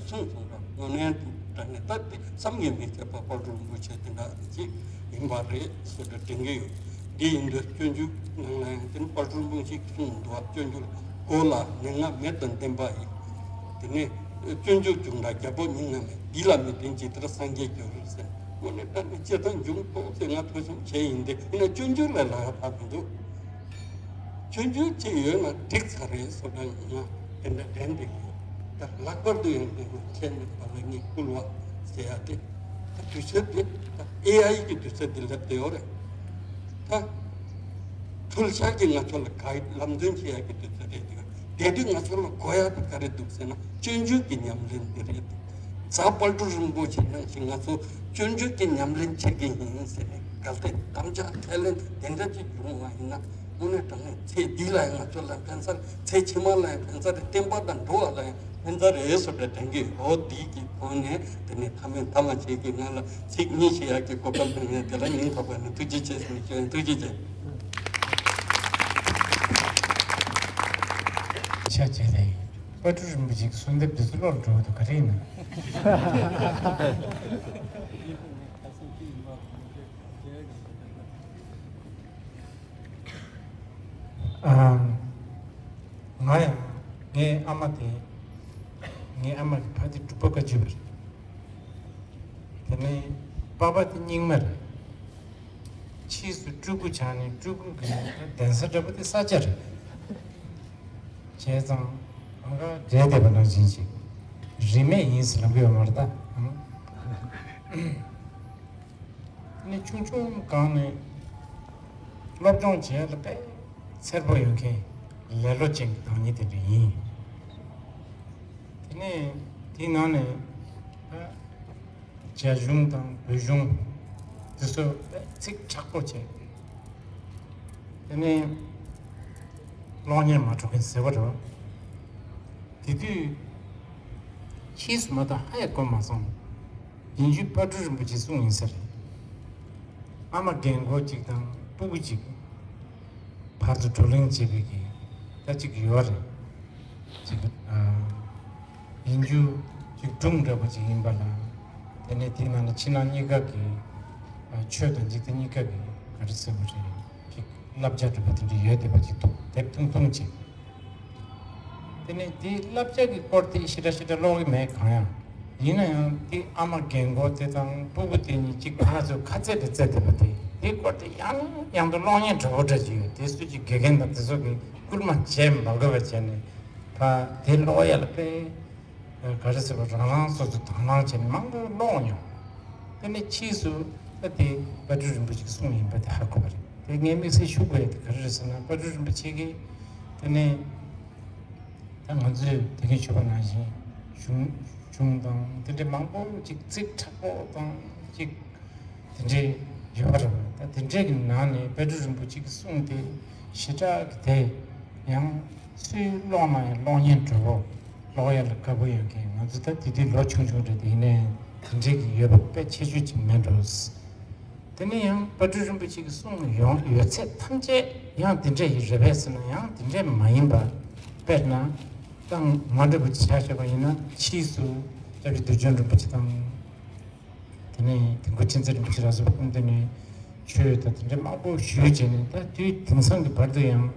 གསུངས་སོང་། དངོས་གནས་དེ་འདྲ་ནི་ད་དེ་བསམ་གྱིས་མི་ཁྱབ་པ་དཔལ་སྤྲུལ་རིན་པོ་ཆེ་དེ་འདྲ་ཅིག་ཡིན་པ་རེད་ཟེར་འདྲ་དྲན་གྱི་ཡོད། འདི་ཡིན་དུས་སྤྱོད་འཇུག་ནང་ལ་ཡང་དེ་ནི་དཔལ་སྤྲུལ་རིན་པོ་ཆེས་གསུངས་འདུག་བ། སྤྱོད་འཇུག་ལ་གོ་ལ་ནི་ང་མེད་དང་ལྡན་པ་ཡིན། དེ་ནས་སྤྱོད་འཇུག་བྱུང་དང་རྒྱལ་པོ་མྱིང་ང་མེད། འདི་ལ་མི་ལྡན་ཇི་ལྟར་སངས་རྒྱས་འགྱུར་ཟེར། དངོས་གནས་ད་ནི་སྤྱིར་བཏང་འབྱུང་རྟོགས་ཚེ་ང་ཐོས་བསམ་བྱས་ཡིན་ཏེ། ཡིན་ན་སྤྱོད་འཇུག་ལས་ལྷག་པ་མི་འདུག་སྤྱོད་འཇུག་ཅིག་ཡོད་ན་འགྲིག་ཚར་རེད་བསམ་པའི་ངང་དེ་འདྲ་དྲན་བསྡད་ཀྱི་ཡོད། ད་ལྷག་པར་དུ་ཡང་འདི་ནི་ཁྱེད་ནི་བ་ལ་ངས་བསྐུལ་བ་ཟེར་ཡ་དེ། ད་དུས་ཚོད་འདི་ད་ཨེ་ཨའི་གི་དུས་ཚོད་འདི་སླེབས་བསྡད་ཡོད་རེད། ད་འཕྲུལ་ཆས་ཀྱིས་ང་ཚོ་ལ་ག་ལམ་སྟོན་བྱེད་ཡ་གི་དུས་ཚོད་རེད་འདུག་དེ་དུས་ང་ཚོ་ལ་དགོས་ཡ་དེ་ག་རེ་འདུག་ཟེར་ན་སྤྱོད་འཇུག་གི་ཉམས་ལེན་འདི་རེད་འདུག་རྫ་དཔལ་སྤྲུལ་རིན་པོ་ཆེ་ནང་བཞིན་ང་ཚོ་སྤྱོད་འཇུག་གི་ཉམས་ལེན་བྱེད་ཀྱི་ཡིན་ཟེར་ནས་གལ་ཏེ་དམ་བཅའ་ཁས་ལེན་དེ་འདྲ་ཅིག་ཡོང་བ་ཡིན་ན། དངོས་གནས་དྲང་གནས་ཚེ་འདི་ལ་ཡང་ང་ཚོ་ལ་ཕན་ས་རེད། ཚེ་ཕྱི་མ་ལ་ཡང་ཕན་ས་རེད། བསྟན་པ་དང་འགྲོ་བ་ལ་ཡང་ཕན་ས་རེད་ཟེར་བའི་དྲན་གྱི་འོ་འདི་གི་ཐོག་ནས་དེ་ནས་ཐ་མའི་ཐ་མ་བྱེད་ཀྱི་ང་ལ་ཚིག་གཉིས་བཤད་ཡག་གི་གོ་སྐབས་ཕུལ་ནས་དེ་ལ་སྙིང་ཐག་པ་ནས་ཐུགས་རྗེ་ཆེ་ཟེར་ནས་ཞུ་ཡིན། ཐུགས་རྗེ་ཆེ། ཆ་བྱས་ཏེ་དཔལ་སྤྲུལ་རིན་པོ་ཆེ་གི་གསོལ་འདེབས་འདི་ཚོ་བློར་འགྲོ་གི་འདུག་ག་རེ་ཡིན་ན། ཨ། ང་ཡང་ངའི་ཨ་མ་དེ། ངའི་ཨ་མ་གི་ཕ་དེ་འབྲུག་པ་བཀའ་བརྒྱུད་པ་རེད། དེ་ནས་པ་ཕ་དེ་རྙིང་མ་རེད། ཕྱིས་སུ་སྤྲུལ་སྐུ་ཆགས་ནས་སྤྲུལ་སྐུ་གི་གདན་ས་འདྲ་པོ་དེ་ས་སྐྱ་རེད། བྱས་ཙང་ཨང་ཀ་འབྲེལ་བསྡད་པ་ནང་བཞིན་ཞིག་རིས་མེད་ཡིན་ཟེར་ལབ་ཀྱི་ཡོད་མ་རེད་ད། དེ་ནས་ཆུང་ཆུང་སྒང་ནས་སློབ་སྦྱོང་བྱེད་ཡ་ལ་དཔེ་འཚེར་པོ་ཡོད་མཁན་ལེ་ལོ་ཅན་གྱི་བདག་ཉིད་དེ་འདྲ་ཡིན། དེ་ནས་དེའི་ནང་ནས་རྒྱ་གཞུང་དང་བོད་གཞུང་དེ་ཚོ་དཔེ་ཚིག་དྲག་པོ་བྱས། དེ་ནས་གློག་བརྙན་མ་འགྲོ་མཁན་ཟེར་བ་རེད། དེ་དུས་ཕྱིས་སུ་མ་གཏོགས་ཧ་ཡང་གོ་མ་སོང་། ཡིན་རྒྱུ་དཔལ་སྤྲུལ་རིན་པོ་ཆེས་གསུངས་ཡིན་ས་རེད། ཨ་མ་རྒན་གོག་ཅིག་དང་སྤུ་གུ་ཅིག་བར་དུ་བགྲོ་གླེང་བྱེད་པའི་གི་ད་ཅིག་ཡོད་རེད། ཅིག་ཨ། ཡིན་རྒྱུ་ཅིག་སྒྲུང་འདྲ་པོ་ཅིག་ཡིན་པ་ལ། དེ་ནས་དེའི་ནང་ལ་ཕྱི་ནང་གཉིས་ཀ་གི་ཨ། ཆོས་དང་འཇིག་རྟེན་གཉིས་ཀ་གི་ག་རེ་ཟེར་བ་རེད། ཅིག་བསླབ་བྱ་འདྲ་པོ་དེ་འདྲ་ཡོད་བསྡད་པ་ཅིག་འདུག་དེབ་ཐུང་ཐུང་ཅིག་དེ་ནས་དེའི་བསླབ་བྱ་གི་སྐོར་དེ་ཞེ་དྲག་ཞེ་དྲག་ཀློག་གི་མེད་གང་ཡང་། ཡིན་ན་ཡང་དེ་ཨ་མ་རྒན་གོག་དེ་དང་སྤུ་གུ་དེ་གཉིས་གཅིག་ཁ་ཚོས་ཁ་རྩེད་རེ་རྩེད་བསྡད་པ་དེ། དེའི་སྐོར་དེ་ཡང་ནས་ཡང་དུ་གློག་བརྙན་འདྲ་པོ་འདྲ་ཅིག་ཡོད། དེ་སུ་ཅིག་དགེ་རྒན་དང་དེ་ཚོ་གིས་སྐུལ་མ་བྱས་མ་དགོས་པ་བྱས་ནས་ཕ་དེ་ཀློག་ཡ་ལ་དཔེ་ག་རེ་ཟེར་བ་རང་རང་སོ་སོ་དང་བླངས་བྱས་ནས་མང་པོ་ཀློག་མྱོང་། དེ་ནས་ཕྱིས་སུ་ད་དེ་དཔལ་སྤྲུལ་རིན་པོ་ཆེས་གསུངས་ཡིན་པ་དེ་ཧ་གོ་བ་རེད། དེ་ངས་དམིགས་བསལ་ཞུ་དགོས་ཡ་དེ་ག་རེ་རེད་ཟེར་ན་དཔལ་སྤྲུལ་རིན་པོ་ཆེ་གིས་དེ་ནས་ད་ང་ཚོས་དེ་གིན་ཞུས་པ་ནང་བཞིན་གཞུང་གཞུང་དང་དེ་འདྲའི་མང་པོ་ཅིག་ཚིག་དྲག་པོ་དང་ཅིག་དེ་འདྲའི་ཡོད་པ་རེད། ད་དེ་འདྲའི་གི་ནང་ནས་དཔལ་སྤྲུལ་རིན་པོ་ཆེ་གིས་གསུངས་ཏེ་ཞེ་དྲག་གི་དེ་ཡང་སུས་ཀློག་ན་ཡང་གློག་བརྙན་འདྲ་པོ་ཀློག་ཡ་ལ་དགའ་པོ་ཡོད་མཁན་ང་ཚོ་ད་དེ་དུས་ལོ་ཆུང་ཆུང་རེད། དེ་ཡིན་ནའི་དེ་འདྲའི་གི་ཡོད་པ་དཔེ་ཆེ་ཤོས་ཅིག་མེད་འགྲོ། དེ་ནས་ཡང་དཔལ་སྤྲུལ་རིན་པོ་ཆེ་གིས་གསུངས་ཡོང་ཡོད་ཚད་ཐམས་ཅད་ཡང་དེ་འདྲ་ཡི་རེད་པས་ཟེར་ན་ཡང་དེ་འདྲ་མ་ཡིན་པ། དཔེར་ན་ད་ང་འདྲ་པོ་ཅིག་ཆ་བཞག་པ་ཡིན་ན་ཕྱིས་སུ་སྐྱབས་རྗེ་བདུད་འཇོམས་རིན་པོ་ཆེ་དང་། དེ་ནས་དེ་འགོ་མཁྱེན་བརྩེ་རིན་པོ་ཆེ་ར་ཟུ་པ་ཀུན་དེ་ནས་ཆོས་དང་དེ་འདྲ་མང་པོ་ཞུས་བྱས་ནས་ད་དུས་དེང་སང་གི་བར་དུ་ཡང་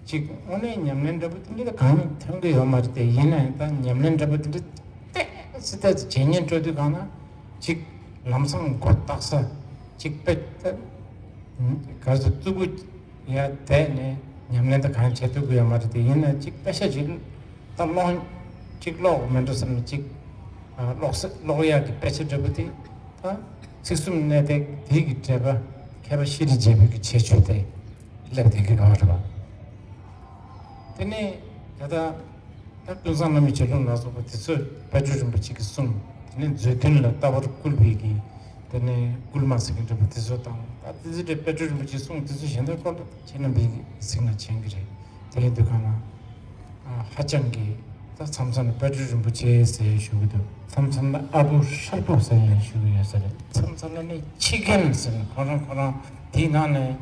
ཅིག་དངོས་གནས་ཉམས་ལེན་འདྲ་པོ་དེ་འདྲ་ད་གང་ཡང་ཐོན་གི་ཡོད་མ་རེད་དེ། ཡིན་ན་ཡང་ད་ཉམས་ལེན་འདྲ་པོ་དེ་འདྲ་ཏོག་ཙམ་ཏོག་ཙམ་བྱེད་སྙིང་བྲོ་དུས་གང་ན་ཅིག་ལམ་སང་མགོ་བཏགས་ས་ཅིག་དཔེ་ད་ག་ཚོད་ཙུ་གུ་ཡ་བསྡད་ནས་ཉམས་ལེན་ད་གང་ཡང་བྱེད་ཐུབ་གི་ཡོད་མ་རེད་དེ། ཡིན་ན་ཅིག་དཔེ་ཆ་ཅིག་ད་ཀློག་ཅིག་ཀློག་མི་འགྲོ་བསམ་ནས་ཅིག་ཨ་ཀློག་ས་ཀློག་ཡག་གི་དཔེ་ཆ་འདྲ་པོ་དེ་ད་ཚིག་གསུམ་གནད་བརྡེག་དེ་གི་འགྲེལ་པ་མཁས་པ་ཤེས་རིག་རྒྱལ་པོའི་གི་བྱས་ཆོས་དེ་སླེབས་བསྡད་ཀྱི་ཡོད་རེད་པ། དེ་ནས་ད་ལྟ་ད་ཀུན་བཟང་བླ་མའི་ཞལ་ལུང་ལ་སོགས་པ་དེ་ཚོས་དཔལ་སྤྲུལ་རིན་པོ་ཆེ་གི་གསུང་། དེ་ནས་མཛོད་བདུན་ལ་ལྟ་བར་བསྐུལ་བའི་གི་དེ་ནས་བསྐུལ་མ་ཟེར་གི་འདྲ་པོ་དེ་ཚོ་དང་། ད་དེ་ཚོ་དེ་དཔལ་སྤྲུལ་རིན་པོ་ཆེའི་གསུང་དེ་ཚོ་གཞན་དག་སྐོར་ལ་ཁྱེད་རྣམ་པས་གཟིགས་ན་མཁྱེན་གི་རེད། དེ་ཡིན་དུས་གང་ན་ཨ་ཧ་ཅང་གི་ ད་མཚམས་མཚམས་ལ་དཔལ་སྤྲུལ་རིན་པོ་ཆེ་ཟེར་ཞུ་གི་འདུག་མཚམས་མཚམས་ལ་ཨ་བུ་ཧྲལ་པོ་ཟེར་ཡང་ཞུ་གི་ཡོད་ས་རེད། མཚམས་མཚམས་ལ་ནི་ཁྱི་རྒན་ཟེར་ནས་ཁོ་རང་ཁོ་རང་དེའི་ནང་ནས་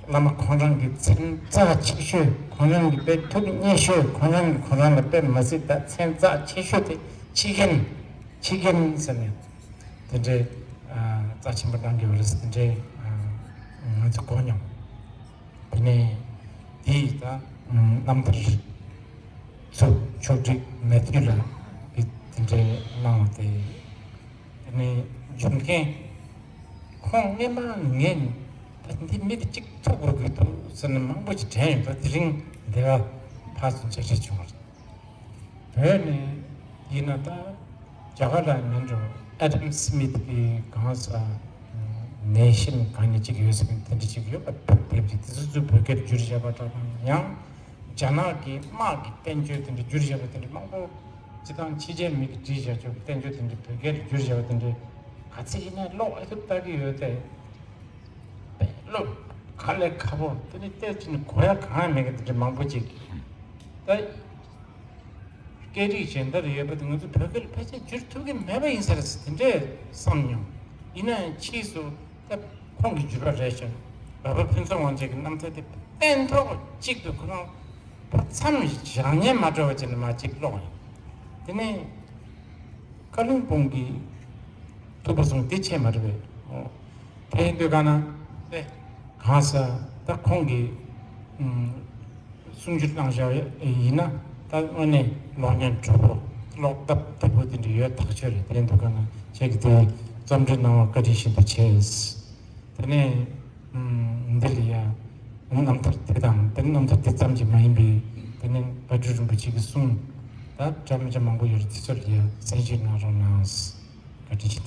བླ་མ་ཁོ་རང་གི་མཚན་རྩ་ཆེ་ཤོས། ཁོ་རང་གི་དཔེ་ཐུགས་མཉེས་ཤོས། ཁོ་རང་གི་ཁོ་རང་ལ་དཔེ་མ་སྲིད་ད་མཚན་རྩ་ཆེ་ཤོས་དེ་ཁྱི་རྒན། ཁྱི་རྒན་ཟེར་ནས་དེ་འདྲའི་རྩ་ཆེན་པོ་གནང་གི་ཡོད་རེད། དེ་འདྲའི་ང་ཚོ་གོ་མྱོང་། དེ་ནས་དེ་ཡི་ད་རྣམ་ཐར་ཚུ་ཕྱོགས་སྒྲིག་མེད་དུས་ལ་དེ་འདྲའི་གནང་བ་དེ། དེ་ནས་རྒྱུ་མཁན་ཁོང་སྔས་མ་ངས་ད་འདི་མི་དེ་གཅིག་ཐུག་དགོས་ཀྱི་འདུག་ཟེར་ནས་མང་པོ་ཞིག་དྲན་ཡོད་པ། དེ་རིང་འདི་ག་ཕར་ཚུར་མཇལ་འཕྲད་བྱུང་བ་རེད། བོད་ནས་ཡིན་ན་ད་རྒྱ་གར་ལ་མིན་འགྲོ། ཨ་དམ་སི་མིད་ཀྱི་གང་ཟག་ནེ་ཤན་གང་ནས་གཅིག་ཡོད་ཟེར་མཁན་དེ་འདྲ་གཅིག་ཡོད་པ། དེབ་དེ་དེ་ཚོ་ཚུར་བོད་སྐད་བསྒྱུར་བཞག་པ་འདྲ་དང་། ཡང་རྒྱ་ནག་གི་དམག་གི་བསྟན་བཅོས་དེ་འདྲ་བསྒྱུར་བཞག་པ་དེ་འདྲ་མང་པོ། སྤྱི་བཏང་ཕྱི་རྒྱལ་མི་གིས་བྲིས་བཞག་ཆོག་བསྟན་བཅོས་དེ་འདྲ་བོད་སྐད་བསྒྱུར་བཞག་པ་དེ་འདྲ་ག་ཚད་ཡིན་ན་ཀློག་ཨེ་ཐུབ་ལྟ་གི་ཡོད་དེ། དཔེ་ཀློག་དཀའ་ལས་ཁག་པོ། དེ་ནི་བལྟས་ཕྱིན་ནི་གོ་ཡ་གང་ཡང་མེད་གི། དེ་འདྲ་མང་པོ་ཅིག་ད་སྐད་རིགས་གཞན་དག་ལ་ཡོད་པ་དེ་ང་ཚོ་བོད་སྐད་ལ་ཕལ་ཆེར་བསྒྱུར་ཐུབ་ཀྱི་མེད་པ་ཡིན་ས་རེད་ཟེར་དེ་འདྲས་བསམ་མྱོང་། ཡིན་ན་ཡང་ཕྱིས་སུ་ད་ཁོང་གིས་བསྒྱུར་བ་རེད་ཤག་བོད་པ་ཕུན་ཚོགས་དབང་ཆེན་གྱི་རྣམ་ཐར་དེ་ཕན་ཐོགས་གཅིག་ཏུ་ཁོ་རང་ཕར་མཚམས་བཞག་ཉན་མ་འགྲོ་བ་བྱས་ནས་མར་གཅིག་ཀློག་ཡིན། དེ་ནས་བཀའ་བློན་སྤུན་གྱིས་ཐུབ་པ་གསུངས། དེ་ཆད་མ་རེད་པས། དེ་ཡིན་དུས་ག་ན་ཨེ་གང་ཟག་ད་ཁོང་གིས་གསུང་བཤད་གནང་བཞག་ཡིན་ན་ད་དངོས་གནས་ཀློག་ཉན་གྲོགས་པོ། ཀློག་སྟབས་བདེ་པོ་དེ་འདྲ་ཡོད་ཐག་ཆོད་རེད། དེ་ཡིན་དུས་ག་ན་ཁྱེད་ཀྱིས་དེ་རྩོམ་འབྲི་གནང་བར་བཀའ་དྲིན་ཤིན་ཏུ་ཆེ། དེ་ནས་འདི་ལ་ཡ་རྣམ་ཐར་དེ་དང་། དེ་རྣམ་ཐར་དེ་ཙམ་གྱིས་མ་ཡིན་པའི་དེ་ནས་དཔལ་སྤྲུལ་རིན་པོ་ཆེ་གི་གསུང་ད་གྲངས་མང་པོ་ཡོད་རེད། དེ་ཚོ་ལ་ཡ་གསན་བཞེས་གནང་རོགས་གནང་། བཀའ་དྲིན་ཆེ།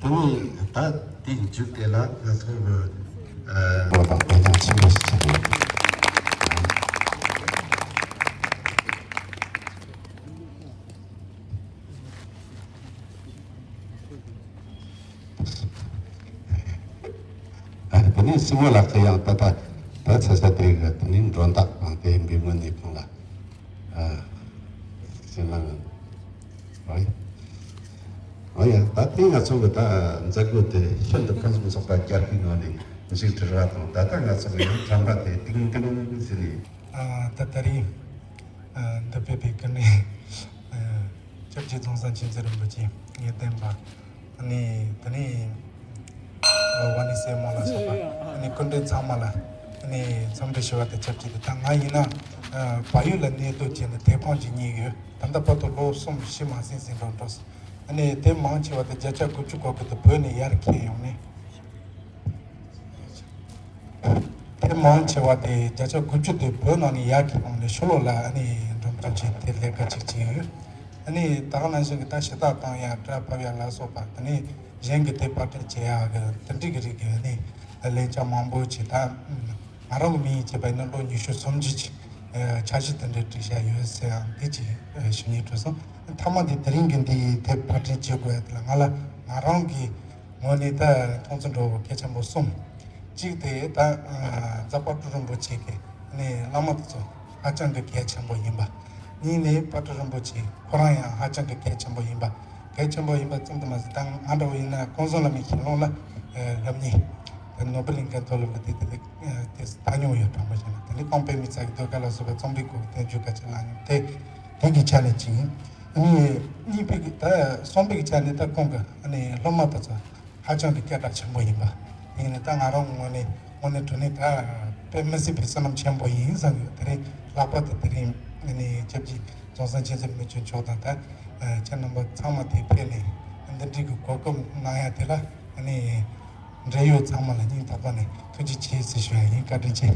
དེ་ནས་ད་དེའི་མཇུག་དེ་ལ་ང་ཚོ་གི་ཨ་བོ་དང་དཔེ་ཆ་ཆེན་པོ་ཞིག་ཆགས་ཡོད། ཨ་དེ་ནས་སྲིང་མོ་ལགས་ཀྱིས་ཡང་ད་ལྟ་ད་ཚ་ཚ་དེ་གི་དེ་ནས་མགྲོན་བདག་དང་དེ་འབུལ་དངོས་གནས་ཁོང་ལ་ཨ་ཞུ་གནང་། ཨོ་ཡ། ཨོ་ཡ། ད་ལྟའི་ང་ཚོ་གི་ད་མཛད་སྒོ་དེ་ཤིན་ཏུ་ཕུན་སུམ་ཚོགས་པ་རྒྱལ་ཁའི་ངང་ནས་ཞིག་གྲུབ་པ་དང་། ད་ལྟ་ང་ཚོ་གི་ཡང་དྲན་པ་དེ་ཏིང་ཏིང་ཟེར་ནས། ཨ་ད་དེ་རིང་ཨ་འདི་ཕེབས་པའི་སྐུ་མགྲོན་ཨ་སྐྱབས་རྗེ་རྫོང་གསར་མཁྱེན་བརྩེ་རིན་པོ་ཆེ་ངེས་བསྟན་པ། ཨ་ནི་དེ་ནས་ཝ་ནི་སེ་མོ་ལ་སོགས་པ། ཨ་ནི་སྐུ་མགྲོན་ཚང་མ་ལ་ཨ་ནི་འཚམས་འདྲི་ཞུ་བ་དང་ཆབས་ཅིག་ཏུ། ད་ང་ཡིན་ན་ཨ་བལ་ཡུལ་ལ་གནས་སྡོད་བྱས་ནས་དེ་སྤོང་ཅིག་གཉིས་ཡོད། ད་ལྟ་བར་དུ་ལོ་གསུམ་བཞི་མ་ཟིན་ཟིན་འགྲོ་འགྲོ་སོང་། ཨ་ནི་དེབ་མང་ཆེ་བ་དེ་བརྒྱ་ཆ་དགུ་བཅུ་གོ་དགུ་དེ་བོད་ནས་ཡར་འཁྱེར་ཡོང་ནས། དེབ་མང་ཆེ་བ་དེ་བརྒྱ་ཆ་དགུ་བཅུ་དེ་བོད་ནང་ནས་ཡར་འཁྱེར་ཡོང་ནས་ཕྱི་ལོགས་ལ་ཨ་ནི་འགྲེམས་སྤེལ་བྱས་ཏེ་ལས་ཀ་ཅིག་བྱས་ཡོད། ཨ་ནི་ད་ག་ནང་བཞིན་གྱི་ད་ཞུ་དག་བཏང་ཡ། སྒྲ་ཕབ་ཡ་ལ་སོགས་པ། དེ་ནས་གཞན་གྱི་དེབ་པར་སྐྲུན་བྱེད་ཡ་གི་དེ་འདྲ་གི་རིགས་ཀྱི་ཨ་ནི་ལས་བྱ་མང་པོ་བྱས། ད་ང་རང་གི་མིང་ཡིན་བྱས་པ་ཡིན་ན་ལོ་ཉི་ཤུ་སུམ་ཅུ་ཅིག་འཆར་གཞི་དེ་འདྲ་བསྒྲིགས་བཞག་ཡོད་ཟེར་ཡང་འདི་ཅིག་ཞུ་སྙིང་བྲོ་སོང་། མཐའ་མ་འདི་དེ་རིང་གི་འདི་དེབ་པར་སྐྲུན་བྱེད་དགོས་ཡ་དེ་ལ་ང་ལ་ང་རང་གི་ངོས་ནས་ད་མཐོང་ཚུལ་འདྲ་བོ་གལ་ཆེན་པོ་གསུམ། གཅིག་དེ་ད་ཨ་རྫ་དཔལ་སྤྲུལ་རིན་པོ་ཆེ་གི་ནས་བླ་མ་དེ་ཚོ་ཧ་ཅང་གི་གལ་ཆེན་པོ་ཡིན་པ། གཉིས་ནས་དཔལ་སྤྲུལ་རིན་པོ་ཆེ་ཁོ་རང་ཡང་ཧ་ཅང་གི་གལ་ཆེན་པོ་ཡིན་པ། གལ་ཆེན་པོ་ཡིན་པ་ཙམ་དུ་མ་ཟད། ད་ང་འདྲ་བོ་ཡིན་ན་ཀུན་བཟང་བླ་མའི་ཞལ་ལུང་ལ་ཨ་སླེབས་ནས་ད་ནོར་བུ་གླིང་ག་མཐོ་སློབ་ལ་དེ་དེ་དེ་དེ་ལྟ་མྱོང་ཡོད། དྲང་པོ་བཤད་ན། དེ་ནས་གོང་སྤེལ་མི་ཚགས་ཀྱི་ཟློས་གར་ལ་སོགས་པའི་རྩོམ་རིག་སྐོར་གྱི་བསྟན་བཅོས་སྐད་ཆ་གླེང་མྱོང་། དེ་དེ་གི་ཆ་ནས་གཅིག་ཡིན། ཨ་ནི་གཉིས་པའི་གི་ད་གསུམ་པའི་གི་ཆ་ནས་ད་ཁོང་གི་ཨ་ནི་སློབ་མ་དེ་ཚོ་ཧ་ཅང་གི་སྐད་གྲགས་ཆེན་པོ་ཡིན་པ། ཡིན་ནའི་ད་ང་རང་ངོས་ནས་དངོས་གནས་དྲང་གནས་ད་དཔེ་མི་སྲིད་པའི་བསོད་ནམས་ཆེན་པོ་ཡིན་བསམ་ཡོད། དེ་རིང་ལྷག་པར་དུ་དེ་རིང་ཨ་ནི་སྐྱབས་རྗེ་རྫོང་གསར་མཁྱེན་བརྩེ་རིན་པོ་ཆེ་མཆོག་དང་ད་ཁྱེད་རྣམ་པ་ཚང་མ་དེ་ཕེབས་ནས་འདི་འདྲའི་གི་གོ་སྐབས་གནང་ཡ་དེ་ལ་ཨ་ནི་འབྲེལ་ཡོད་ཚང་མ་ལ་སྙིང་ཐག་པ་ནས་ཐུགས་རྗེ་ཆེ་ཟེར་ཞུ་ཡ་ཡིན། བཀའ་དྲིན་ཆེ།